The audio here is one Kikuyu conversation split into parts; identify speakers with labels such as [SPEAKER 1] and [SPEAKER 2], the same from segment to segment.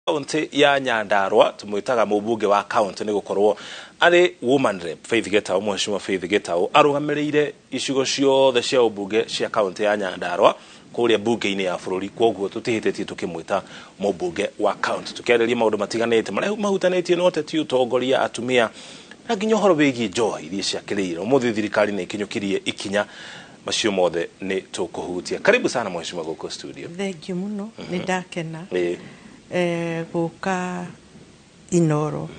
[SPEAKER 1] Kaunti ya Nyandarua tumwitaga mũmbunge wa kaunti nĩ gũkorwo arĩ woman rep Faith Gitau. Mheshimiwa Faith Gitau arũgamĩrĩire icigo ciothe cia ũmbunge cia kaunti ya Nyandarua kũrĩa mbunge-inĩ ya bũrũri, kwoguo tũtihĩtĩtie tũkĩmwĩta mũmbunge wa kaunti. Tũkĩarĩria maũndũ matiganĩte marĩa mahutanĩtie na ũteti, ũtongoria, atumia na nginya ũhoro wĩgiĩ njohi iria ciakĩrĩire. Ũmũthĩ thirikari nĩ ĩkinyũkirie ikinya, macio mothe nĩ tũkũhutia. Karibu sana, mheshimiwa, gũkũ studio.
[SPEAKER 2] Thank you mũno, nĩ ndakena gũka Inoro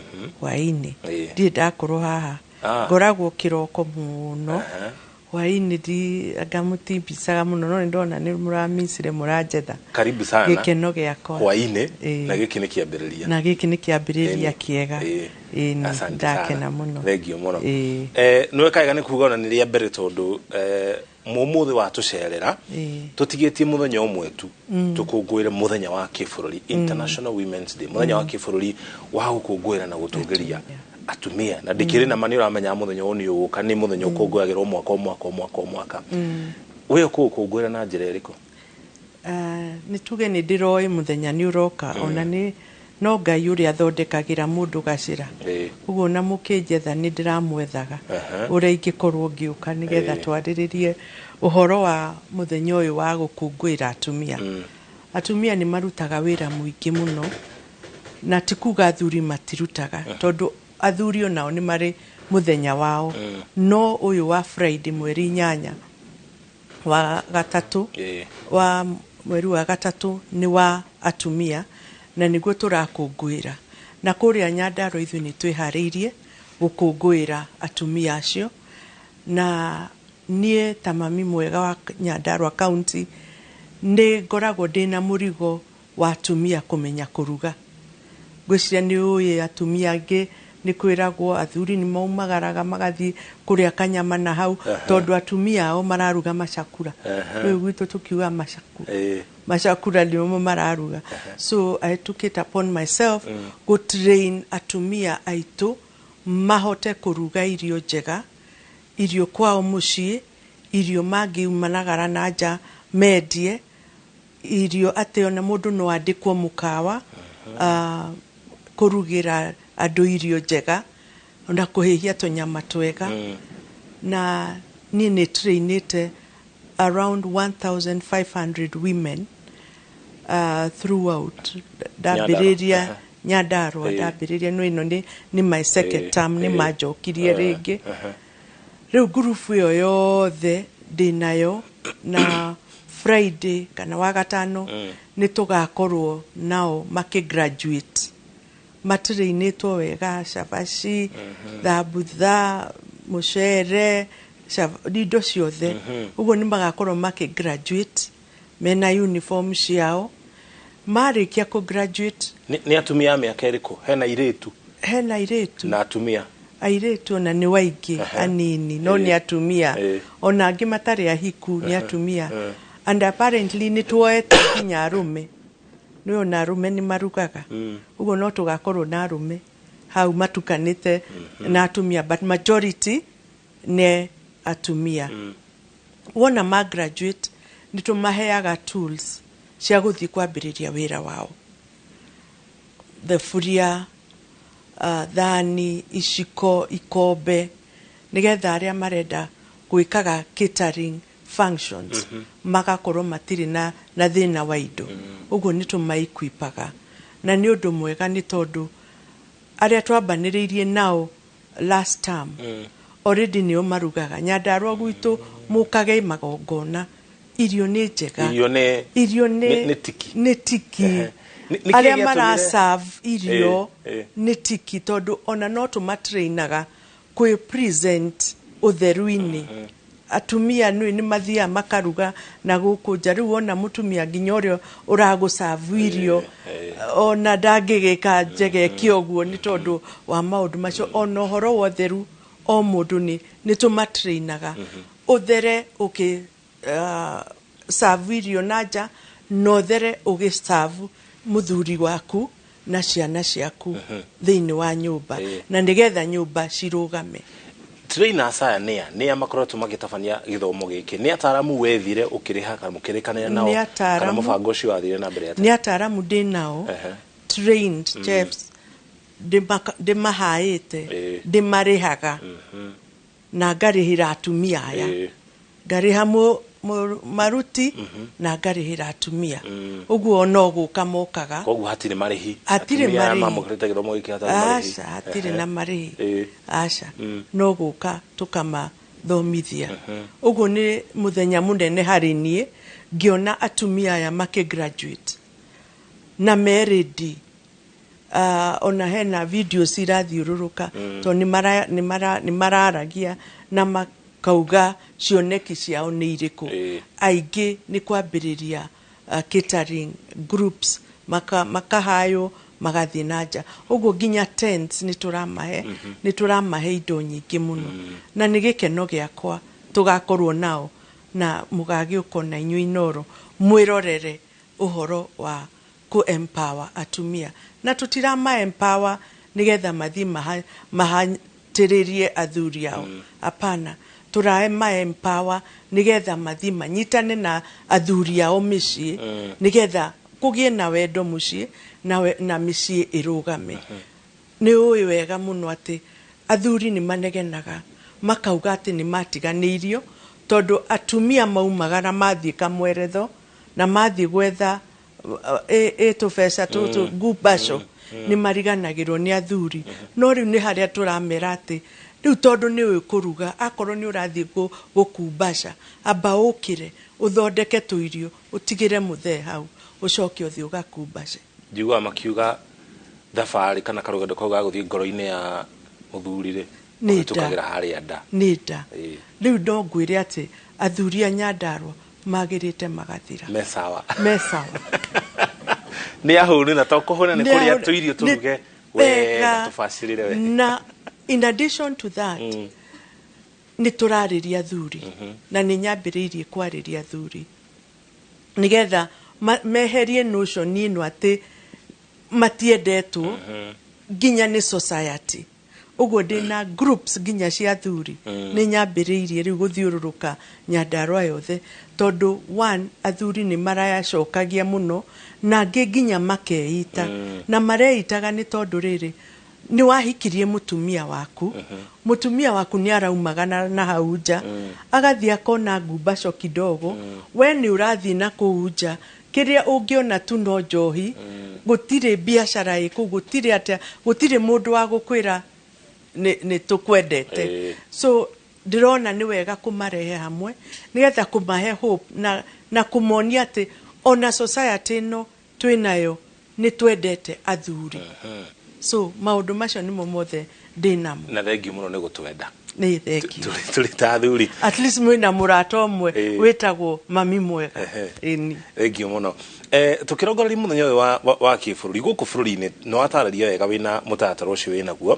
[SPEAKER 2] hwaĩ-inĩ. Ndirĩ ndakorwo haha. Ngoragwo kĩroko mũno. Hwaĩ-inĩ anga mũtimbicaga mũno, no nĩ ndona nĩ mũramicire mũranjetha.
[SPEAKER 1] Karibu sana.
[SPEAKER 2] Gĩkeno gĩakwa.
[SPEAKER 1] Hwaĩ-inĩ. Na gĩkĩ nĩ kĩambĩrĩria.
[SPEAKER 2] Na gĩkĩ nĩ kĩambĩrĩria kĩega. Ĩĩ, nĩ
[SPEAKER 1] Asante
[SPEAKER 2] ndakena
[SPEAKER 1] sana.
[SPEAKER 2] mũno.
[SPEAKER 1] Thank you mũno. Nĩ kaega nĩ kuga ona nĩ rĩa mbere tondũ mũmũthĩ watũcerera tũtigĩtie mũthenya ũmwe tu tũkũngũĩre mũthenya wa kĩbũrũri, International Women's Day, mũthenya wa kĩbũrũri wa gũkũngũĩra na gũtũgĩria atumia. Na ndĩkĩrĩ na ma nĩ ũramenya mũthenya ũyũ nĩ ũgũka, nĩ mũthenya ũkũngũyagĩrwo mwaka o mwaka o mwaka o mwaka. We ũkũũkũngũĩra na njĩra ĩrĩkũ?
[SPEAKER 2] Ah, nĩ tuge nĩ ndĩroĩ mũthenya nĩ ũroka, ona nĩ no Ngai ũrĩa athondekagĩra mũndũ gacĩra. Ũguo na mũkĩnjetha nĩ ndĩramwethaga ũrĩa ingĩkorwo ngĩũka nĩgetha twarĩrĩrie ũhoro wa mũthenya ũyũ wa gũkũngũĩra atumia. Atumia nĩ marutaga wĩra mũingĩ mũno, na ti kuga athuri matirutaga, tondũ athuri onao nĩ marĩ mũthenya wao, no ũyũ wa Friday 8 wa gatatũ, wa mweri wa gatatũ, nĩ wa atumia na nĩguo tũrakũngũĩra. Na kũrĩa Nyandarua ithuĩ nĩ twĩharĩirie gũkũngũĩra atumia acio, na niĩ ta mami mwega wa Nyandarua County nĩ ngoragwo ndĩna mũrigo wa atumia kũmenya kũruga. Ngwĩciria nĩ ũĩ atumia angĩ nĩ kwĩragwo athuri nĩ maumagaraga magathiĩ kũrĩa kanyama na hau, tondũ atumia ao mararuga macakura. Rĩu gwitũ tũkiuga macakura, macakura nĩmo mararuga. So I took it upon myself gũ train atumia aitũ mahote kũruga irio njega, irio kwao mũciĩ, irio mangiumanagara na nja mendie irio, atĩ ona mũndũ no andĩkwo mũkawa kũrugĩra andũ irio njega ona kũhĩhia tũnyama twega. Na niĩ nĩ trainĩte around 1500 women throughout ndambĩrĩria Nyandarua. Ndambĩrĩria no ĩno nĩ my second term, nĩ manjokirie rĩngĩ. Rĩu ngurubu ĩyo yothe ndĩnayo, na Friday kana wagatano nĩ tũgakorwo nao makĩ graduate matrainĩtwo wega, cabaci, thambutha, mũcere, indo ciothe. Ũguo nĩ magakorwo makĩ graduate mena uniform ciao. Marĩkia kũ graduate.
[SPEAKER 1] Nĩ atumia a mĩaka ĩrĩkũ? Hena irĩtu?
[SPEAKER 2] Hena airĩtu.
[SPEAKER 1] Na atumia?
[SPEAKER 2] Airĩtu ona nĩ waingĩ anini, no nĩ atumia. Ona angĩ matarĩ ahiku nĩ atumia. And apparently nĩ tuoete nginya arũme, nĩ ona arũme nĩ marugaga. Ũguo no tũgakorwo na arũme hau matukanĩte na atumia, but majority nĩ atumia. Wona ma graduate nĩ tũmaheaga tools cia gũthiĩ kwambĩrĩria wĩra wao, thaburia, thani, iciko, ikombe, nĩgetha arĩa marenda gwĩkaga catering functions magakorwo matirĩ na thĩna wa indo. Ũguo nĩ tũmaikwipaga, na nĩ ũndũ mwega nĩ tondũ arĩa twambanĩrĩirie nao last term already nĩo marugaga. Nyandarua gwitũ mũkage magongona, irio nĩ njega.
[SPEAKER 1] Irio nĩ
[SPEAKER 2] Irio nĩ
[SPEAKER 1] nĩ tiki.
[SPEAKER 2] Nĩ tiki.
[SPEAKER 1] Nĩ kĩĩ
[SPEAKER 2] Arĩa
[SPEAKER 1] gĩatũmire-
[SPEAKER 2] maraserve irio nĩ tiki, tondũ ona no tũmatrainaga kwĩ present ũtheru-inĩ. Atumia nĩ mathiaga makaruga na gũkũ nja. Rĩu wona mũtumia nginya ũrĩa ũragũcabu irio ona ndangĩgĩka njegeke ũguo nĩ tondũ wa maũndũ macio. Ona ũhoro wa ũtheru, o mũndũ nĩ tũmatrainaga ũthere ũkĩ serve irio na nja, na ũthere ũgĩserve mũthuri waku na ciana ciaku thĩinĩ wa nyũmba, na nĩgetha nyũmba cirũgame.
[SPEAKER 1] Trainers aya nĩa makoretwo magĩtabania gĩthomo gĩkĩ? Nĩ ataramu wethire ũkĩrĩha kana mũkĩrĩkanĩra nao?
[SPEAKER 2] Nĩ
[SPEAKER 1] Kana
[SPEAKER 2] ataaramu.
[SPEAKER 1] mũbango ũcio wathire na mbere atĩa?
[SPEAKER 2] Nĩ ataramu ndĩ nao. trained chefs ndĩmahaĩte, ndĩmarĩhaga na ngarĩhĩra atumia aya, ngarĩha maruti na ngarĩhĩra atumia. Ũguo no gũka mokaga.
[SPEAKER 1] Koguo hatirĩ marĩhi?
[SPEAKER 2] Hatirĩ
[SPEAKER 1] Atumia aya
[SPEAKER 2] marĩhi.
[SPEAKER 1] mamũkĩrĩte gĩthomo gĩkĩ hatarĩ marĩhi?
[SPEAKER 2] Aca, hatirĩ na marĩhi. Aca, no gũka tũkamathomithia. Ũguo nĩ mũthenya mũnene harĩ niĩ ngĩona atumia aya makĩ graduate na me ready. Ona hena videos irathiũrũrũka tondũ nĩ mararagia na makauga cioneki ciao nĩ irĩkũ. Aingĩ nĩ kwambĩrĩria catering groups, makahaywo magathiĩ na nja. Ũguo nginya tents nĩ tũramahe, nĩ tũramahe indo nyingĩ mũno, na nĩ gĩkeno gĩakwa tũgakorwo nao na mũgagĩũka na inyuĩ Inoro mwĩrorere ũhoro wa kũ empower atumia. Na tũtirama empower nĩgetha mathiĩ mahatĩrĩrie athuri ao, hapana. Tũrama empower nĩgetha mathiĩ manyitane na athuri ao mĩciĩ, nĩgetha kũgĩe na wendo mũciĩ na mĩciĩ ĩrũgame. Nĩ ũĩ wega mũno atĩ athuri nĩ manegenaga makauga atĩ nĩ matiganĩirio tondũ atumia maumagara mathiĩ kamweretho na mathiĩ gwetha ĩ tũbeca tũtũ ngumbaco, nĩ mariganagĩrwo nĩ athuri. No rĩu nĩ harĩa tũramera atĩ rĩu tondũ nĩ ũĩ kũruga, akorwo nĩ ũrathiĩ gũkumbaca, amba ũkĩre ũthondeke tũirio ũtigĩre mũthee hau, ũcoke ũthiĩ ũgakumbace.
[SPEAKER 1] Njiguaga makiuga thabarĩ kana karũgendo kau ga gũthiĩ ngoro-inĩ ya mũthuri rĩ,
[SPEAKER 2] Nĩ nda.
[SPEAKER 1] ũhĩtũkagĩra harĩa nda.
[SPEAKER 2] Nĩ nda. Rĩu no ngwĩre atĩ athuri a Nyandarua magĩrĩte magathira.
[SPEAKER 1] Me sawa.
[SPEAKER 2] Me sawa.
[SPEAKER 1] Nĩ ahũnu, na to kũhũna, nĩ
[SPEAKER 2] Nĩ
[SPEAKER 1] kũrĩa
[SPEAKER 2] ahũnu.
[SPEAKER 1] tũirio tũruge
[SPEAKER 2] Nĩ
[SPEAKER 1] wega,
[SPEAKER 2] wega.
[SPEAKER 1] tũbacĩrĩre wega.
[SPEAKER 2] Na in addition to that, nĩ tũrarĩria athuri na nĩ nyambĩrĩirie kwarĩria athuri nĩgetha meherie notion ĩno atĩ matiendetwo nginya nĩ society. Ũguo ndĩna groups nginya cia athuri, nĩ nyambĩrĩirie rĩu gũthiũrũrũka Nyandarua yothe, tondũ one, athuri nĩ marayacokagia mũno na angĩ nginya makeita, na mareitaga nĩ tondũ rĩrĩ, nĩ wahikirie mũtumia waku, mũtumia waku nĩ araumaga na hau nja agathiĩ akona ngumbaco kidogo, we nĩ ũrathiĩ na kũu nja, kĩrĩa ũngĩona tu no njohi, gũtirĩ biacara ĩ kũu, gũtirĩ atĩa, gũtirĩ mũndũ wa gũkwĩra nĩ tũkwendete. So ndĩrona nĩ wega kũmarehe hamwe nĩgetha kũmahe hope na kũmonia atĩ ona society ĩno twĩnayo nĩ twendete athuri. So maũndũ macio nĩmo mothe ndĩnamo.
[SPEAKER 1] Na thengiũ mũno nĩ gũtwenda.
[SPEAKER 2] Nĩ thengiũ.
[SPEAKER 1] Tũrĩ ta athuri.
[SPEAKER 2] At least mwĩna mũrata ũmwe wĩtagwo mami mwega. Ĩni.
[SPEAKER 1] Thengiũ mũno. Tũkĩrongoreria mũthenya ũyũ wa kĩbũrũri gũkũ bũrũri-inĩ, nĩ watarĩria wega wĩna mũtaratara ũcio wĩnaguo.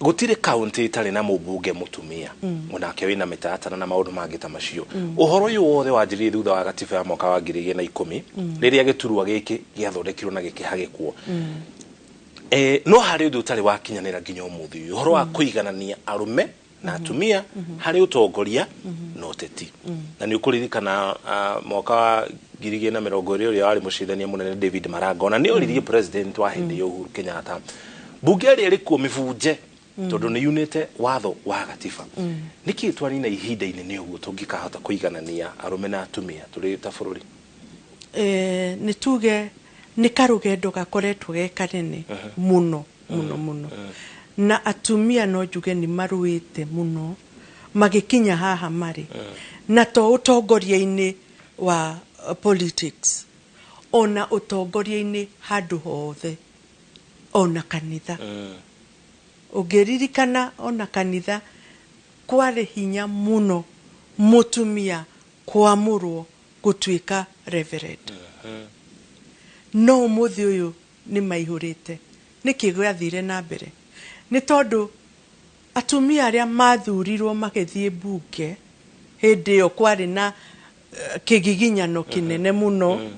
[SPEAKER 1] Gũtirĩ kaũntĩ ĩtarĩ na mũmbunge mũtumia, onake wĩna mĩtaratara na maũndũ mangĩ ta macio. Ũhoro ũyũ wothe wanjĩrĩirie thutha wa gatiba ya mwaka wa 2010, rĩrĩa gĩturwa gĩkĩ gĩathondekirwo na gĩkĩhagĩkwo. No harĩ ũndũ ũtarĩ wakinyanĩra nginya ũmũthĩ ũyũ, ũhoro wa kũiganania arũme na atumia harĩ ũtongoria na ũteti. Na nĩ ũkũririkana mwaka wa 2020, ũrĩa warĩ mũcirithania mũnene David Maraga ona nĩ oririe president wa hĩndĩ ĩyo Uhuru Kenyatta mbunge ĩrĩa ĩrĩ kuo mĩbunje tondũ nĩ yunĩte watho wa gatiba. Nĩkĩ twanina ihinda inene ũguo tũngĩkahota kũiganania arũme na atumia tũrĩ ta bũrũri?
[SPEAKER 2] Nĩ tuge nĩ karũgendo gakoretwo ge kanene mũno mũno mũno, na atumia no njuge nĩ marũĩte mũno magĩkinya haha marĩ, na to ũtongoria-inĩ wa politics, ona ũtongoria-inĩ handũ hothe, ona kanitha. Ũngĩririkana ona kanitha kwarĩ hinya mũno mũtumia kwamũrwo gũtuĩka reverend, no ũmũthĩ ũyũ nĩ maihũrĩte. Nĩkĩ gĩathire na mbere? Nĩ tondũ atumia arĩa mathurirwo magĩthiĩ mbunge hĩndĩ ĩyo kwarĩ na kĩgiginyano kĩnene mũno,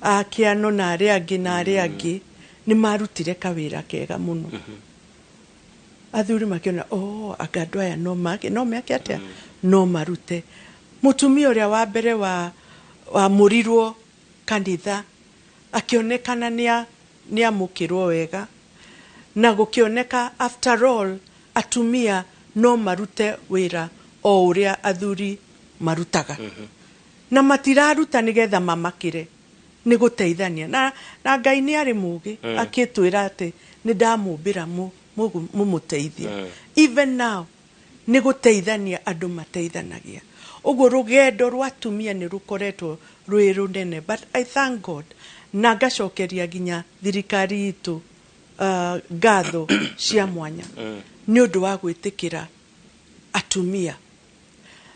[SPEAKER 2] akĩano na arĩa angĩ na arĩa angĩ, nĩ marutire kawĩra kega mũno. Athuri makĩona, oh, anga andũ aya no make no meke atĩa, no marute mũtumia ũrĩa wa mbere wa wamũrirwo kanitha. Akĩonekana nĩ amũkĩrwo wega, na gũkĩoneka after all atumia no marute wĩra o ũrĩa athuri marutaga. Na matiraruta nĩgetha mamakĩre, nĩ gũteithania. Na Ngai nĩ arĩ mũgĩ, akĩtwĩra atĩ nĩ ndamũmbĩra mũmũteithie. Even now nĩ gũteithania andũ mateithanagia. Ũguo rũgendo rwa atumia nĩ rũkoretwo rwĩ rũnene, but I thank God, na ngacokeria nginya thirikari itũ ngatho cia mwanya nĩ ũndũ wa gwĩtĩkĩra atumia.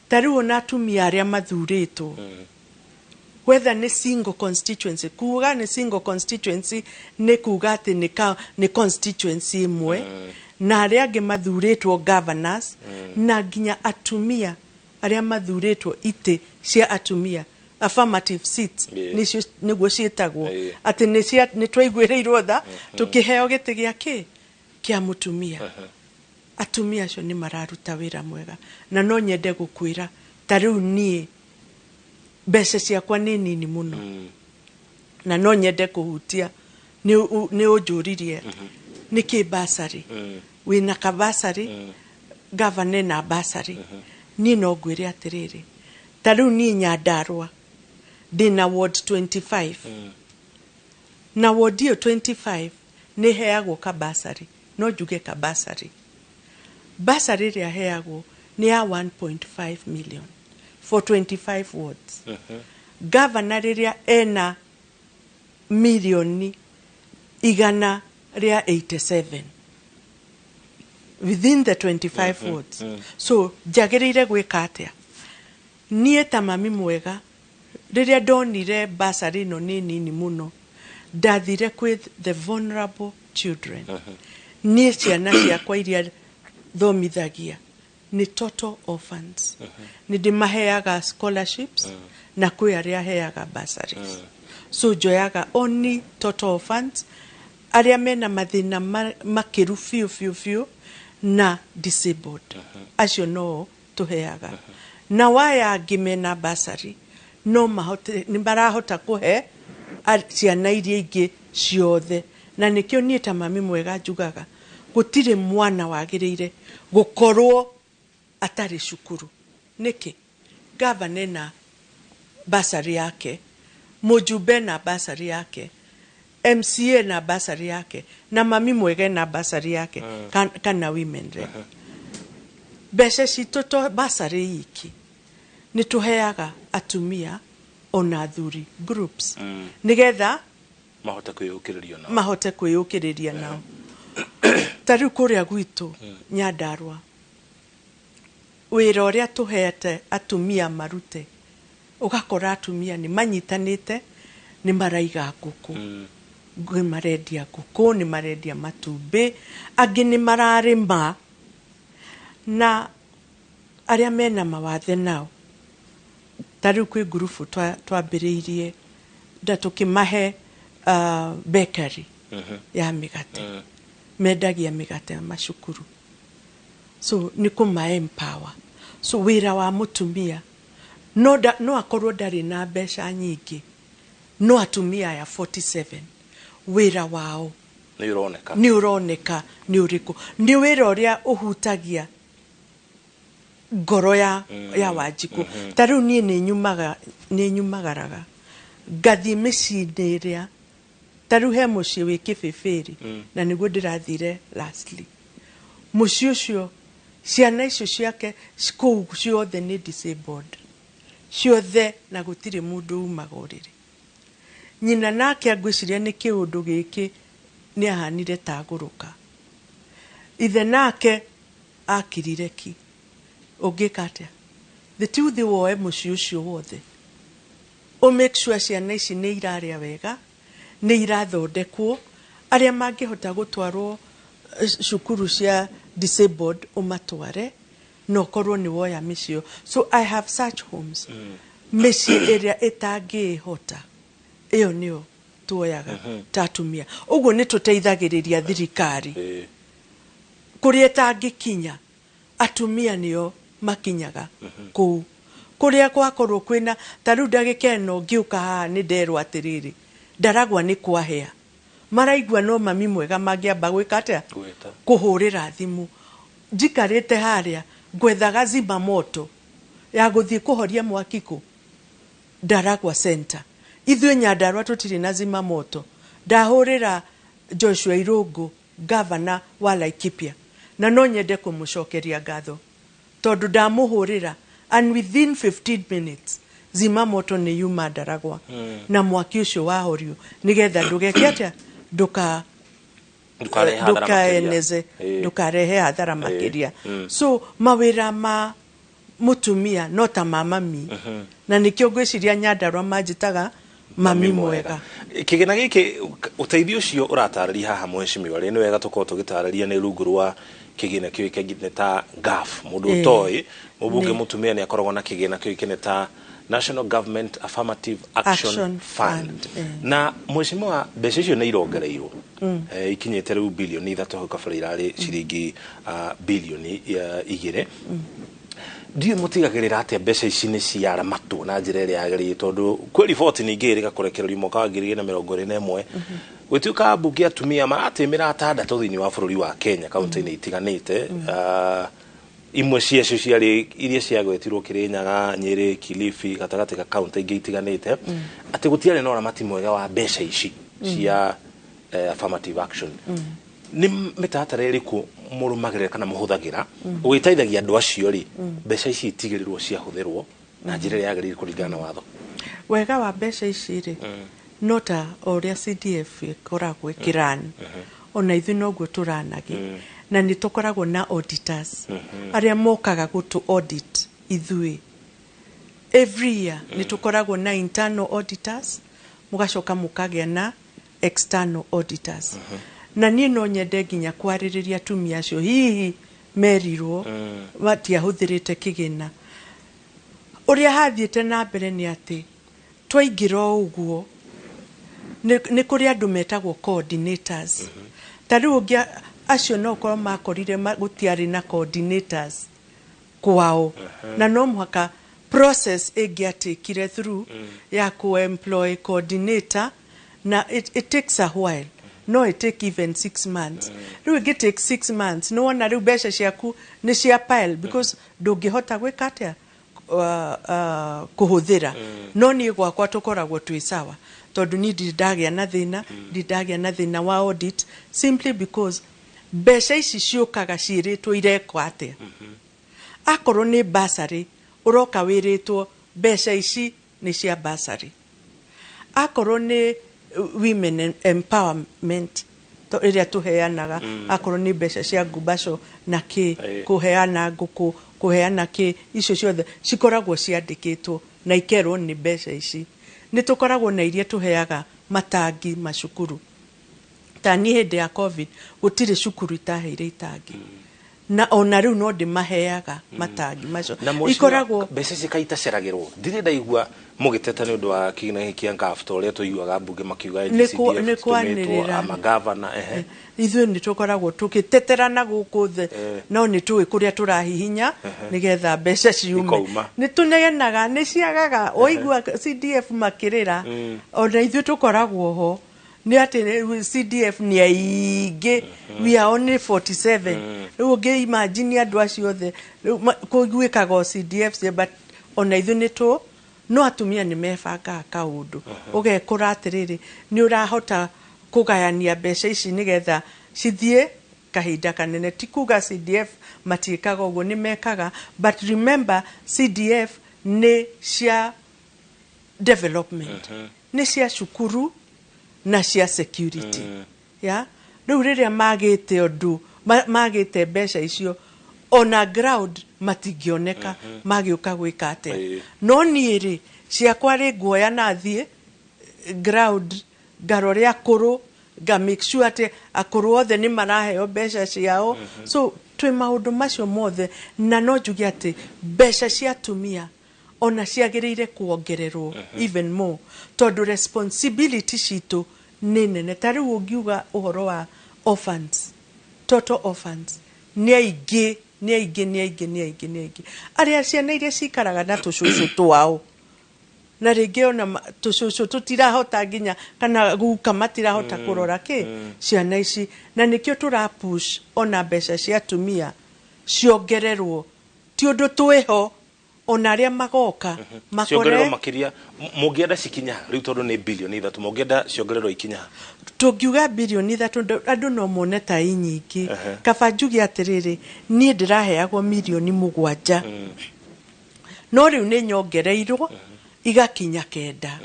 [SPEAKER 2] Ta rĩu ona atumia arĩa mathurĩtwo, whether nĩ single constituency, kuga nĩ single constituency nĩ kuga atĩ nĩ constituency ĩmwe, na arĩa angĩ mathurĩtwo governors, na nginya atumia arĩa mathurĩtwo itĩ cia atumia, affirmative seats, nĩcio nĩguo ciĩtagwo, atĩ nĩ twaiguĩrĩirwo tha tũkĩheo gĩtĩ gĩa kĩ kĩa mũtumia. Atumia acio nĩ mararuta wĩra mwega, na no nyende gũkwĩra ta rĩu niĩ mbeca ciakwa nĩ nini mũno, na no nyende kũhutia nĩ ũnjũririe nĩkĩ bursary, wĩna ka bursary, gavana ena bursary. Niĩ no ngwĩre atĩrĩrĩ, ta rĩu niĩ Nyandarũa ndĩna ward 25, na ward ĩyo 25 nĩ heagwo ka bursary. No njuge ka bursary, bursary ĩrĩa heagwo nĩ ya 1.5 million for 25 wards. Gavana rĩrĩa ena 187 million within the 25 wards, so njagĩrĩire gwĩka atĩa? Niĩ ta mami mwega, rĩrĩa ndonire bursary ĩno nĩ nini mũno, ndathire kwĩ the vulnerable children. Niĩ ciana ciakwa iria thomithagia nĩ total orphans, nĩ ndĩmaheaga scholarships, na kwĩ arĩa heaga bursaries. So njoyaga only total orphans, arĩa mena mathĩna makĩru biũ biũ biũ, na disabled, acio no tũheaga. Na waya angĩ mena bursary no mahote, nĩ marahota kũhe ciana iria ingĩ ciothe. Na nĩkĩo niĩ ta mami mwega njugaga gũtirĩ mwana wagĩrĩire gũkorwo atarĩ cukuru. Nĩkĩ? Gavana ena bursary yake, mũjumbe na bursary yake, MCA na bursary yake, na mami mwega na bursary yake, kana women rep. Mbeca citũ to bursary iki, nĩ tũheaga atumia ona athuri groups nĩgetha
[SPEAKER 1] mahote kwĩyũkĩrĩria nao.
[SPEAKER 2] Mahote kwĩyũkĩrĩria nao. Ta rĩu kũrĩa gwitũ Nyandarũa, wĩra ũrĩa tũhete atumia marute, ũgakora atumia nĩ manyitanĩte, nĩ maraiga ngũkũ, nĩ marendia ngũkũ, nĩ marendia matumbĩ, angĩ nĩ mararĩma. Na arĩa mena mawathe nao, ta rĩu kwĩ ngurubu twambĩrĩirie na tũkĩmahe bakery ya mĩgate, mendagia mĩgate macukuru. So nĩ kũma empower. So wĩra wa mũtumia no akorwo ndarĩ na mbeca nyingĩ, no atumia aya 47 wĩra wao
[SPEAKER 1] nĩ ũroneka.
[SPEAKER 2] Nĩ ũroneka nĩ ũrĩkũ, nĩ wĩra ũrĩa ũhutagia ngoro ya Wanjikũ. Ta rĩu niĩ nĩ nyumagaraga ngathiĩ mĩciĩ-inĩ ĩrĩa, ta rĩu he mũciĩ wĩ Kĩbĩbĩrĩ, na nĩguo ndĩrathire lastly. Mũciĩ ũcio, ciana icio ciake kũu ciothe nĩ disabled ciothe, na gũtirĩ mũndũ umaga ũrĩrĩ. Nyina nake ngwĩciria nĩ kĩũndũ gĩkĩ nĩ ahanire tagũrũka. Ithe nake akirire ki. Ũngĩka atĩa? The ti uthi woe mũciĩ ũcio wothe, ũ make sure ciana ici nĩ irarĩa wega, nĩ irathondekwo, arĩa mangĩhota gũtwarwo cukuru cia disabled ũmatware, na ũkorwo nĩ woya mĩciĩ ĩyo. So I have such homes, mĩciĩ ĩrĩa ĩtangĩĩhota, ĩyo nĩyo tuoyaga ta atumia. Ũguo nĩ tũteithagĩrĩria thirikari kũrĩa ĩtangĩkinya, atumia nĩo makinyaga kũu kũrĩa gwakorwo kwĩna. Ta rĩu ndagĩka ĩno ngĩũka haha nĩ nderwo atĩrĩrĩ, Ndaragwa nĩ kwahĩa, maraigua no mami mwega mangĩamba gwĩka atĩa?
[SPEAKER 1] Gwĩta.
[SPEAKER 2] Kũhũrĩra thimũ. Njikarĩte harĩa ngwethaga zima moto ya gũthiĩ kũhoria mwaki kũ Ndaragwa Center. Ithuĩ Nyandarua tũtirĩ na zima moto. Ndahũrĩra Joshua Irũngũ, governor wa Laikipia, na no nyende kũmũcokeria ngatho tondũ ndamũhũrĩra and within 15 minutes zima moto nĩ yuma Ndaragwa na mwaki ũcio wahorio nĩgetha ndũgeke atĩa, ndũka
[SPEAKER 1] Ndũkarehe hathara
[SPEAKER 2] ndũkaeneze
[SPEAKER 1] makĩria.
[SPEAKER 2] Ndũkarehe hathara makĩria. So mawĩra ma mũtumia no ta ma mami, na nĩkĩo ngwĩciria Nyandarua manjĩtaga mami mwega.
[SPEAKER 1] Kĩgĩna gĩkĩ, ũteithio ũcio ũratarĩria haha, mheshimiwa, rĩ nĩ wega tũkorwo tũgĩtarĩria nĩ rungu rwa kĩgĩna kĩũĩkaine ta NGAAF. Mũndũ ũtoĩ, mũmbunge mũtumia nĩ akoragwo na kĩgĩna kĩũĩkaine ta National Government Affirmative Action,
[SPEAKER 2] Action
[SPEAKER 1] Fund.
[SPEAKER 2] Fund,
[SPEAKER 1] Na mheshimiwa, mbeca icio nĩ irongereirwo, ikinyĩte rĩu bilioni 3, hau kabere irarĩ ciringi bilioni 2. Ndiũĩ mũtigagĩrĩra atĩa mbeca ici nĩ ciaramatwo na njĩra ĩrĩa yagĩrĩire, tondũ kwĩ riboti ningĩ ĩrĩga kũrekererio mwaka wa 2021, gwĩtuĩka mbunge atumia maratĩmĩra atandatũ thĩinĩ wa bũrũri wa Kenya kaunti-inĩ itiganĩte. Imwe ciacio ciarĩ iria ciagwetirwo Kirinyaga, Nyĩrĩ, Kilifi, gatagatĩ ka kaunti ingĩ itiganĩte, atĩ gũtiarĩ na ũramati mwega wa mbeca ici cia affirmative action. Nĩ mĩtaratara ĩrĩkũ mũrũmagĩrĩra kana mũhũthagĩra ũgĩteithagia andũ acio rĩ, mbeca ici itigĩrĩrwo ciahũthĩrwo na njĩra ĩrĩa yagĩrĩire kũringana na watho?
[SPEAKER 2] Wega wa mbeca ici rĩ, no ta o ũrĩa CDF ĩkoragwo ĩkĩran, ona ithuĩ noguo tũranage, na nĩ tũkoragwo na auditors arĩa mokaga gũtũ audit ithuĩ every year. Nĩ tũkoragwo na internal auditors, mũgacoka mũkagĩa na external auditors. Na niĩ no nyende nginya kwarĩrĩria atumia acio hihi merirwo matiahũthĩrĩte kĩgĩna. Ũrĩa hathiĩte na mbere nĩ atĩ twaingĩra o ũguo nĩ kũrĩ andũ metagwo coordinators. Ta rĩu ũngĩ acio no korwo makorire gũtiarĩ na coordinators kwao, na no mũhaka process ĩngĩatikire through ya ku-employ coordinator, na it takes a while, no it take even 6 months. Rĩu ĩngĩ take 6 months, nĩ wona rĩu mbeca ciaku nĩ cia pile because ndũngĩhota gwĩka atĩa, kũhũthĩra. No niĩ gwakwa tũkoragwo twĩ sawa tondũ niĩ ndirĩ ndagĩa na thĩna, ndirĩ ndagĩa na thĩna wa audit, simply because mbeca ici ciũkaga ciĩrĩtwo irekwo atĩa. Akorwo nĩ bursary, ũroka wĩrĩtwo mbeca ici nĩ cia bursary. Akorwo nĩ women empowerment ĩrĩa tũheanaga, akorwo nĩ mbeca cia ngumbaco na kĩ, kũheana ngũkũ, kũheana kĩ, icio ciothe cikoragwo ciandĩkĩtwo na ikerwo nĩ mbeca ici. Nĩ tũkoragwo na iria tũheaga matangi macukuru. Ta niĩ hĩndĩ ya COVID gũtirĩ cukuru itaheire itangi, na ona rĩu no ndĩmaheaga matangi macio.
[SPEAKER 1] Na mheshimiwa,
[SPEAKER 2] Ikoragwo
[SPEAKER 1] mbeca ici kaĩ itaceragĩrwo? Ndirĩ ndaigua mũgĩteta nĩ ũndũ wa kĩgĩna gĩkĩ kĩa NGAAF ta ũrĩa tũiguaga mbunge makiuga NGCDF
[SPEAKER 2] Nĩ
[SPEAKER 1] tũtũmĩtwo
[SPEAKER 2] kwanĩrĩra.
[SPEAKER 1] Amagavana, ehe.
[SPEAKER 2] Ithuĩ nĩ tũkoragwo tũgĩteterana gũkũ thĩ, no nĩ tũĩ kũrĩa tũrahihinya nĩgetha mbeca ciume.
[SPEAKER 1] Ikauma.
[SPEAKER 2] Nĩ tũnegenaga, nĩ ciagaga. Waigua CDF makĩrĩra, ona ithuĩ tũkoragwo ho. Nĩ atĩ rĩu CDF nĩ aingĩ, we are only 47. Rĩu ũngĩ imagine andũ acio othe rĩu kũiguĩkaga o CDF but ona ithuĩ nĩ tũ no atumia nĩ mebangaga kaũndũ, ũgekora atĩrĩrĩ, nĩ ũrahota kũgayania mbeca ici nĩgetha cithiĩ kahinda kanene. Ti kuga CDF matiĩkaga ũguo, nĩ mekaga, but remember CDF nĩ cia development, nĩ cia cukuru na cia security ya rĩu. Rĩrĩa magĩte ũndũ magĩte mbeca icio, ona ground matingĩoneka magĩũka gwĩka atĩa. No niĩ rĩ, ciakwa rĩ, nguoya na thiĩ ground ngarore akũrũ, nga make sure atĩ akũrũ othe nĩ maraheo mbeca ciao. So twĩ maũndũ macio mothe, na no njuge atĩ mbeca cia atumia ona ciagĩrĩire kuongererwo even more tondũ responsibility citũ nĩ nene. Ta rĩu ũngiuga ũhoro wa orphans, total orphans nĩ aingĩ, nĩ aingĩ, nĩ aingĩ, nĩ aingĩ, nĩ aingĩ, arĩa ciana iria cikaraga na tũcũcũ twao. Na rĩngĩ ona tũcũcũ tũtirahota nginya kana guka matirahota kũrora kĩ ciana ici. Na nĩkĩo tũra push ona mbeca cia atumia ciongererwo, ti ũndũ twĩho, ona arĩa magoka
[SPEAKER 1] ciongererwo makore. Makĩria mũngĩenda cikinya rĩu, tondũ nĩ 3 bilioni, mũngĩenda ciongererwo ikinya?
[SPEAKER 2] Tũngiuga 3 bilioni andũ no mone ta i nyingĩ. Kaba njuge atĩrĩrĩ, niĩ ndĩraheagwo 7 mirioni, no rĩu nĩ nyongereirwo igakinya 9.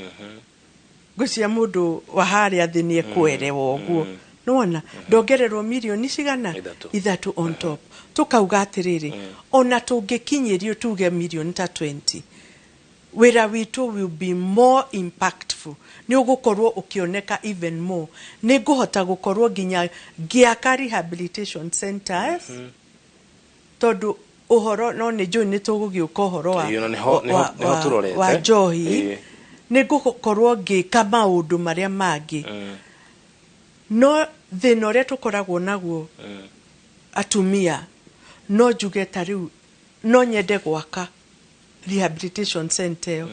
[SPEAKER 2] Ngwĩciria mũndũ wa harĩa thĩ nĩ ekũerewa ũguo. Nĩwona ndongererwo mirioni cigana?
[SPEAKER 1] 3.
[SPEAKER 2] 3 on top. Tukauga atĩrĩrĩ, ona tũngĩkinyĩrio tuge mirioni ta 20, wĩra witũ will be more impactful, nĩ ũgũkorwo ũkĩoneka even more. Nĩ ngũhota gũkorwo nginya ngĩaka rehabilitation centers, tondũ ũhoro no nĩ njũĩ nĩ tũgũgĩũka ũhoro wa,
[SPEAKER 1] Ĩĩ, ona nĩho tũrorete.
[SPEAKER 2] wa njohi. Nĩ ngũkorwo ngĩka maũndũ marĩa mangĩ, no thĩna ũrĩa tũkoragwo naguo atumia, no njuge ta rĩu no nyende gwaka rehabilitation center ĩyo,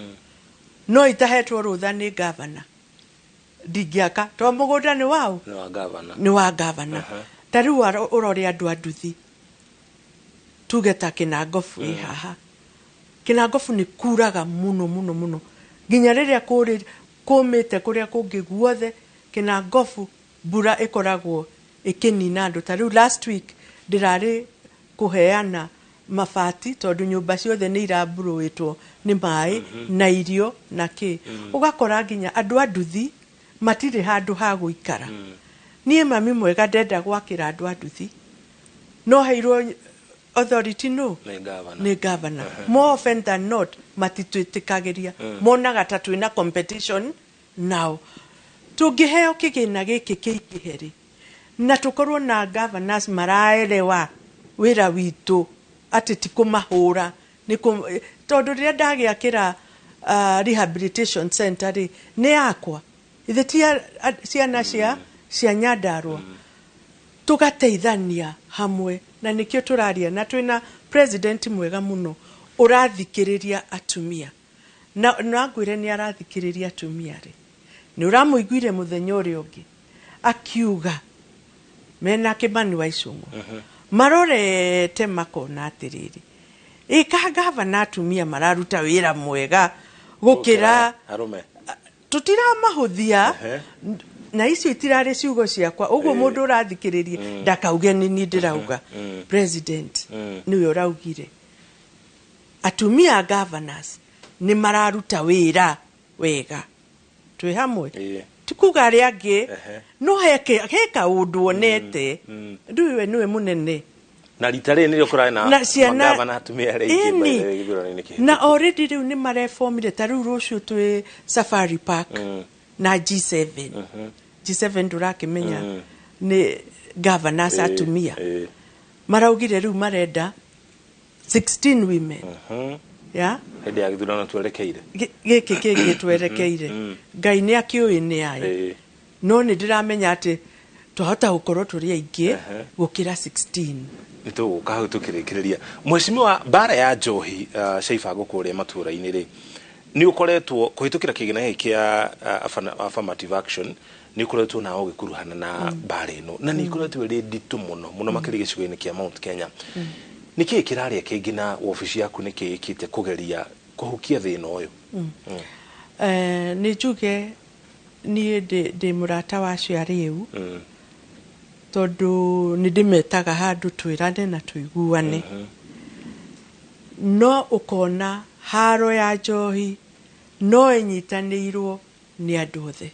[SPEAKER 2] no itahetwo rũtha nĩ gavana ndingĩaka, tondũ mũgũnda nĩ waũ?
[SPEAKER 1] Nĩ wa gavana.
[SPEAKER 2] Nĩ wa gavana. Ta rĩu ũrore andũ a nduthi, tuge ta Kĩnangobu ĩ haha. Kĩnangobu nĩ kuraga mũno mũno mũno, nginya rĩrĩa kũrĩ kũmĩte kũrĩa kũngĩ guothe, Kĩnangobu mbura ĩkoragwo ĩkĩnina andũ. Ta rĩu last week ndĩrarĩ kũheana mabati, tondũ nyũmba ciothe nĩ iramburũĩtwo nĩ maĩ, na irio na kĩ. Ũgakora nginya andũ a nduthi matirĩ handũ ha gũikara. Niĩ mami mwega ndenda gwakĩra andũ a nduthi, no heirwo authority no
[SPEAKER 1] Nĩ gavana.
[SPEAKER 2] Nĩ gavana. More often than not matitwĩtĩkagĩria, monaga ta twĩna competition nao. Tũngĩheo kĩgĩna gĩkĩ kĩingĩhe rĩ, na tũkorwo na governors maraerewa wĩra witũ, atĩ ti kũmahũra nĩ tondũ rĩrĩa ndagĩakĩra rehabilitation center rĩ, nĩ yakwa ithe, ti ciana cia Nyandarũa. Tũgateithania hamwe, na nĩkĩo tũraria na twĩna president mwega mũno ũrathikĩrĩria atumia. Na ngwĩre nĩ arathikĩrĩria atumia rĩ, nĩ ũramũiguire mũthenya ũrĩa ũngĩ akiuga mena Kĩmani wa Ichung'wa marorete makona atĩrĩrĩ, ĩka gavana atumia mararuta wĩra mwega gũkĩra
[SPEAKER 1] arũme.
[SPEAKER 2] Tũtiramahũthia. Na icio itirarĩ ciugo ciakwa ũguo. Mũndũ ũrathikĩrĩria ndakauge nĩ niĩ ndĩrauga. President nĩwe ũraugire atumia governors nĩ mararuta wĩra wega. Twĩ hamwe?
[SPEAKER 1] Ĩĩ.
[SPEAKER 2] Ti kuga arĩa angĩ, no he kaũndũ onete. Rĩu we nĩwe mũnene.
[SPEAKER 1] Na rita rĩrĩ nĩrĩo kũrarĩ na
[SPEAKER 2] Na ciana
[SPEAKER 1] magavana atumia arĩa aingĩ
[SPEAKER 2] Ĩni.
[SPEAKER 1] by the way gĩthurano-inĩ kĩhĩtũku.
[SPEAKER 2] Na already rĩu nĩ mareformire. Ta rĩu rũciũ twĩ Safari Park na G7. G7 ndũrakĩmenya nĩ governors atumia. Maraugire rĩu marenda 16 women ya
[SPEAKER 1] Hĩndĩ ya gĩthurano twerekeire.
[SPEAKER 2] Gĩkĩ kĩngĩ twerekeire, Ngai nĩ akĩũĩ nĩ aĩ. No nĩ ndĩramenya atĩ twahota gũkorwo tũrĩ aingĩ gũkĩra 16.
[SPEAKER 1] Nĩ tũgũka hau tũkĩrĩkĩrĩria. Mheshimiwa, mbara ya njohi cia ibango kũrĩa matũũra-inĩ rĩ, nĩ ũkoretwo kũhĩtũkĩra kĩgĩna gĩkĩ kĩa affirmative action, nĩ ũkoretwo nawe ũgĩkuruhana na mbara ĩno, na nĩ ĩkoretwo ĩrĩ nditũ mũno mũno makĩria gĩcigo-inĩ kĩa Mount Kenya. Nĩ kĩĩ kĩrarĩa kĩngĩ, na wabici yaku nĩ kĩĩ ĩkĩte kũgeria kũhukia thĩna ũyũ?
[SPEAKER 2] Nĩ njuge niĩ ndĩ mũrata wa acio arĩu, tondũ nĩ ndĩmetaga handũ twĩrane na tũiguane. No ũkona haro ya njohi no ĩnyitanĩirwo nĩ andũ othe,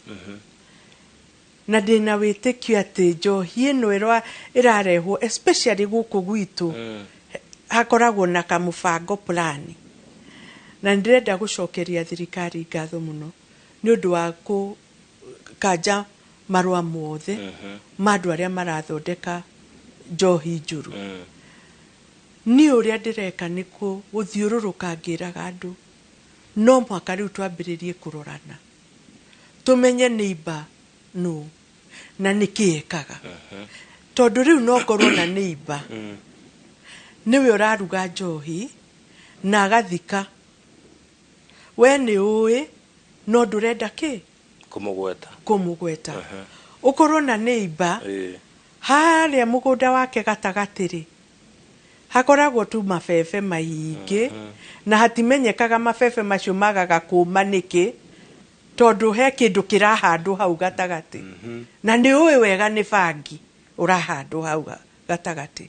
[SPEAKER 2] na ndĩna wĩtĩkio atĩ njohi ĩno ĩrarehwo especially gũkũ gwitũ, hakoragwo na kamũbango plani. Na nĩndĩrenda gũcokeria thirikari ngatho mũno nĩ ũndũ wa kũkanja marũa mothe ma andũ arĩa marathondeka njohi njũru. Niĩ ũrĩa ndĩreka nĩ gũthiũrũrũka ngĩraga andũ no mũhaka rĩu twambĩrĩrie kũrorana, tũmenye neighbor nũ na nĩkĩ ekaga, tondũ rĩu no ngorwo na neighbor nĩwe ũraruga njohi na agathika. We nĩ ũĩ No ndũrenda kĩ?
[SPEAKER 1] Kũmũgweta.
[SPEAKER 2] Kũmũgweta. Ũkorwo na neighbor harĩa mũgũnda wake gatagatĩ rĩ, hakoragwo tu mabebe maingĩ na hatimenyekaga mabebe macio magaga kũma nĩkĩ, tondũ he kĩndũ kĩrahandwo hau gatagatĩ na nĩ ũĩ wega nĩ bangi ũrahandwo hau gatagatĩ.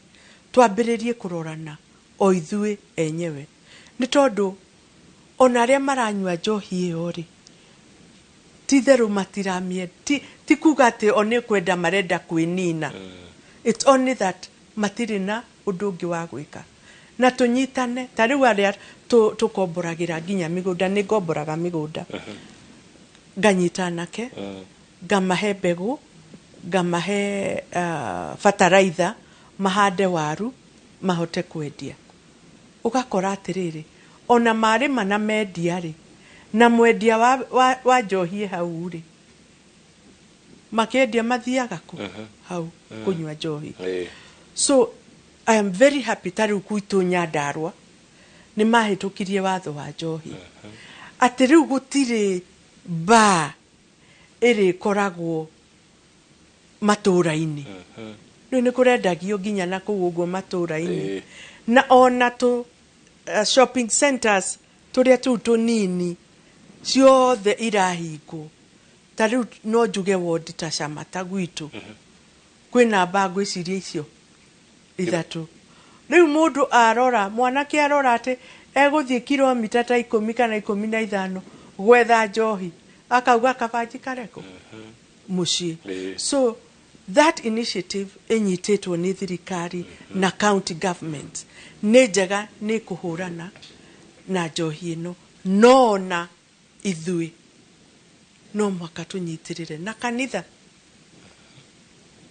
[SPEAKER 2] Twambĩrĩrie kũrorana o ithuĩ enyewe, nĩ tondũ ona arĩa maranyua njohi ĩyo rĩ, ti therũ matiramie, ti kuga atĩ o nĩ kwenda marenda kwĩnina. It's only that matirĩ na ũndũ ũngĩ wa gwĩka. Na tũnyitane ta rĩu arĩa tũkomboragĩra nginya mĩgũnda, nĩ ngomboraga mĩgũnda, nganyita anake, ngamahe mbegũ, ngamahe bataraitha, mahande waru mahote kwendia. Ũgakora atĩrĩrĩ, ona marĩma na mendia rĩ, na mwendia wa njohi hau rĩ, makĩendia mathiaga kũ? Hau kũnyua njohi. So I am very happy ta rĩu gwitũ Nyandarua nĩ mahĩtũkirie watho wa njohi, atĩ rĩu gũtirĩ bar ĩrĩkoragwo matũra-inĩ. Rĩu nĩ kũrendagio nginya na kũu ũguo matũra-inĩ. Na ona tũ shopping centers tũrĩa tũu tũnini ciothe irahingwo. Ta rĩu no njuge wodi ta Camata gwitũ kwĩna bar ngwĩciria icio ithatũ. Rĩu mũndũ arora, mwanake arora atĩ egũthiĩ kilomita ta 10 kana 15 gwetha njohi, akauga kaba njikare kũ? Mũciĩ. So that initiative ĩnyitĩtwo nĩ thirikari na county government nĩ njega, nĩ kũhũrana na njohi ĩno. No ona ithuĩ no mũhaka tũnyitĩrĩre na kanitha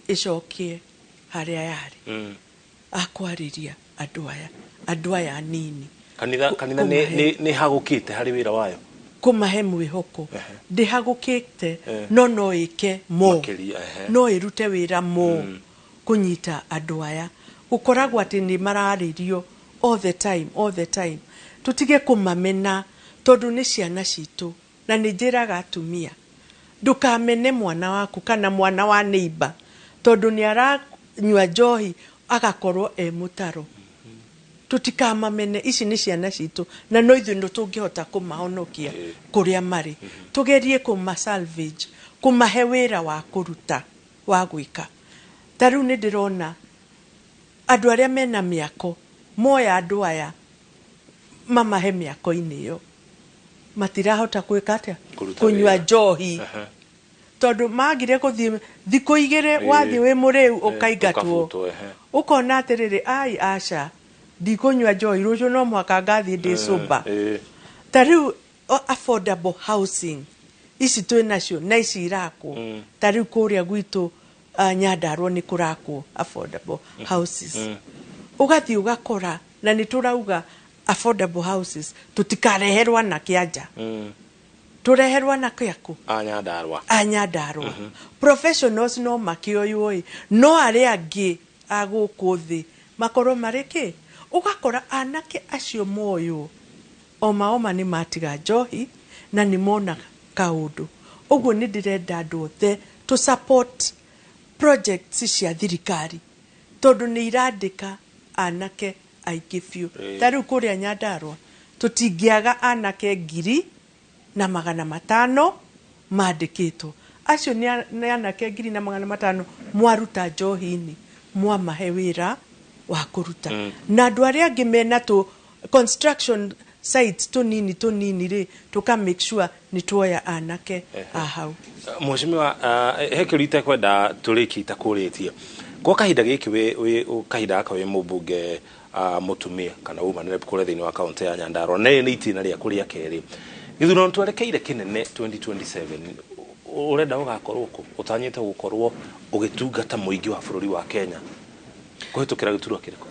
[SPEAKER 2] ĩcokie harĩa yarĩ akwarĩria andũ aya, andũ aya anini.
[SPEAKER 1] Kanitha nĩ hagũkĩte harĩ wĩra wayo?
[SPEAKER 2] Kũmahe mwĩhoko. Ndĩhagũkĩte, no ĩke mo.
[SPEAKER 1] Makĩria, ehe.
[SPEAKER 2] No ĩrute wĩra mo kũnyita andũ aya. Gũkoragwo atĩ nĩ mararĩrio all the time, all the time. Tũtige kũmamena tondũ nĩ ciana citũ. Na nĩ njĩraga atumia, ndũkamene mwana waku kana mwana wa neighbor tondũ nĩ aranyua njohi agakorwo e mũtaro. Tũtikamamene, ici nĩ ciana citũ na no ithuĩ nĩ tũngĩhota kũmahonokia kũrĩa marĩ. Tũgerie kũma salvage, kũmahe wĩra wa kũruta, wa gwĩka. Ta rĩu nĩ ndĩrona andũ arĩa mena mĩako moya andũ aya mamahe mĩako-inĩ ĩyo, matirahota gwĩka atĩa?
[SPEAKER 1] Kũruta
[SPEAKER 2] Kũnyua
[SPEAKER 1] wĩra.
[SPEAKER 2] njohi. Tondũ magire gũthiĩ thikũ 2 wathiĩ wĩ mũrĩu ũkaingatwo.
[SPEAKER 1] Ũkabutwo, ehe.
[SPEAKER 2] Ũkona atĩrĩrĩ, ai aca, ndikũnyua njohi rũciũ no mũhaka ngathiĩ ndĩ sober. Ta rĩu affordable housing ici twĩ nacio na ici irakwo. Ta rĩu kũrĩa gwitũ Nyandarua nĩ kũrakwo affordable houses. Ũgathiĩ ũgakora na nĩ tũrauga affordable houses tũtikareherwo anake anja. Tũreherwo anake akũ?
[SPEAKER 1] A Nyandarua.
[SPEAKER 2] A Nyandarua. Professionals no makĩoywo ĩ, no arĩa angĩ a gũkũ thĩ makorwo marĩ kĩ? Ũgakora anake acio moywo oma oma nĩ matiga njohi na nĩ mona kaũndũ. Ũguo nĩ ndĩrenda andũ othe to support projects cia thirikari tondũ nĩ irandĩka anake aingĩ biũ. Ta rĩu kũrĩa Nyandarua tũtingĩaga anake 1,500 mandĩkĩtwo. Acio nĩ anake 1,500 mwaruta njohi-inĩ, mwamahe wĩra wa kũruta. Na andũ arĩa angĩ mena tũ construction sites tũnini tũnini rĩ, tũka make sure nĩ tuoya anake a hau.
[SPEAKER 1] Mheshimiwa, he kĩũria itekwenda tũrĩkie itakũrĩtie. Kwa kahinda gĩkĩ wĩ kahinda gaka wĩ mũmbunge mũtumia kana woman rep kũrĩa thĩinĩ wa kaunti ya Nyandarua, na rĩrĩ nĩ itĩna rĩaku rĩa kerĩ. Gĩthurano twerekeire kĩnene 2027, ũrenda ũgakorwo kũ? Ũtanyĩte gũkorwo ũgĩtungata mũingĩ wa bũrũri wa Kenya kũhĩtũkĩra gĩturwa kĩrĩkũ?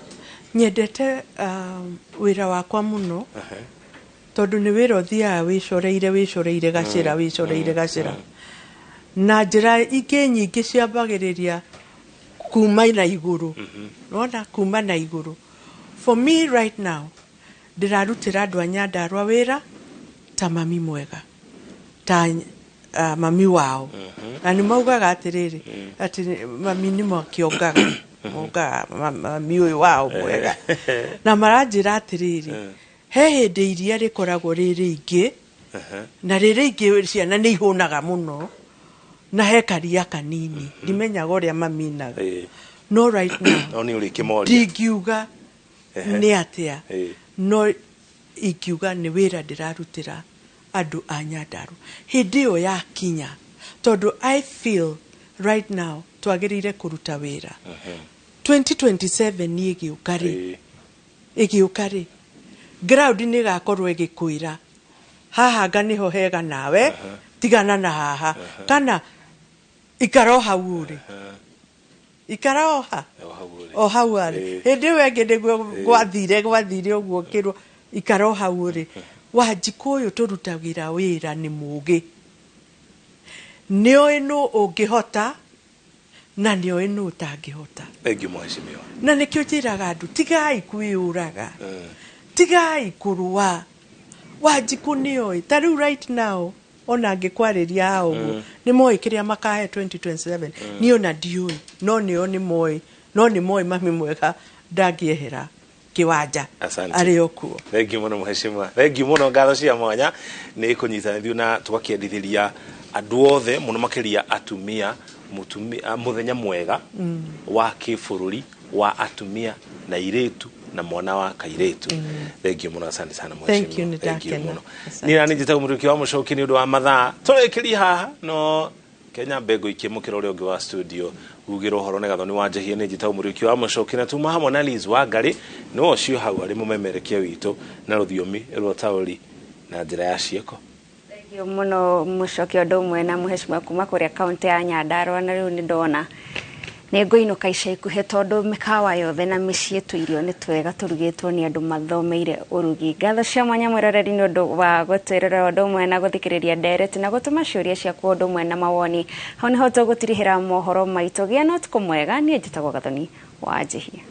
[SPEAKER 2] Nyendete wĩra wakwa mũno tondũ nĩ wĩra ũthiaga wĩcoreire, wĩcoreire gacĩra, wĩcoreire gacĩra. Na njĩra ingĩ nyingĩ ciambagĩrĩria kuma na igũrũ. Wona, kuma na igũrũ. For me right now, ndĩrarutĩra andũ a Nyandarua wĩra ta mami mwega. ta mami wao. Na nĩ maugaga atĩrĩrĩ, atĩ mami nĩ makĩongaga mongaga mami ũyũ wao mwega. Na maranjĩra atĩrĩrĩ, he hĩndĩ iria rĩkoragwo rĩ rĩingĩ, na rĩ rĩingĩ ciana nĩ ihũnaga mũno, na he karia kanini. Ndimenyaga ũrĩa maminaga. No right now,
[SPEAKER 1] no nĩ ũrĩkĩmoria.
[SPEAKER 2] Ndingiuga nĩ atĩa, no ingiuga nĩ wĩra ndĩrarutĩra andũ a Nyandarua. Hĩndĩ ĩyo yakinya, tondũ I feel right now twagĩrĩire kũruta wĩra. 2027 ĩgĩũka rĩ, ĩgĩũka rĩ, ground nĩ ĩgakorwo ĩgĩkwĩra haha anga nĩho hega nawe, tigana na haha, kana ikara o hau ũrĩ. Ikara o ha. O hau arĩ. Hĩndĩ ĩyo ĩngĩ nĩguo gwathire ũguo kĩrwo ikara o hau ũrĩ. Wanjikũ ũyũ tũrutagĩra wĩra nĩ mũgĩ. Nĩoĩ nũ ũngĩhota na nĩoĩ nũ ũtangĩhota.
[SPEAKER 1] Thank you mheshimiwa.
[SPEAKER 2] Na nĩkĩo njĩraga andũ tigai kwĩyũraga. Tigai kũrũa. Wanjikũ nĩoĩ. Ta rĩu right now ona angĩkwarĩria haha ũguo nĩ moĩ kĩrĩa makahe 2027. Niĩ ona ndiũĩ, no nĩo nĩ moĩ, no nĩ moĩ mami mwega ndangĩehera kĩwanja arĩ o kuo.
[SPEAKER 1] Thank you mũno mheshimiwa. Thank you mũno, ngatho cia mwanya nĩ kũnyitanithio na tũgakĩendithĩria andũ othe mũno makĩria atumia mũthenya mwega wa kĩbũrũri wa atumia na irĩtu na mwana wa kairĩtu. Thank you mũno, asante sana mheshimiwa.
[SPEAKER 2] Thank you, nĩ ndakena.
[SPEAKER 1] Niĩ nani njĩtagwo Mũrĩũki wa Mũcoki nĩ ũndũ wa mathaa tũrĩkĩrie haha, no Kenya mbego ikĩmũkĩra ũrĩa ũngĩ wa studio ugĩra ũhoro nĩ Gathoni wa Njehia. Nĩ njĩtagwo Mũrĩũki wa Mũcoki na tuma hamwe na Liz Wangari nĩwe ũcio hau arĩ mũmemerekia witũ na rũthiomi rwa taũri na njĩra ya ciĩko.
[SPEAKER 3] Thank you mũno Mũcoki ũndũ ũmwe na mheshimiwa kuma kũrĩa kaunti ya Nyandarua. Na rĩu nĩ ndona nĩ ngũinũka ica ikuhĩ tondũ mĩkawa yothe na mĩciĩ tũirio nĩ twega tũrugĩtwo nĩ andũ mathomeire ũrugi. Ngatho cia mwanya mwĩroreri nĩ ũndũ wa gũtwĩrora ũndũ ũmwe na gũthikĩrĩria ndereti na gũtũma ciũria ciaku ũndũ ũmwe na mawoni. Hau nĩho tũgũtirihĩra mohoro maitũ. Gĩa na ũtukũ mwega. Niĩ njĩtagwo Gathoni wa Njehia.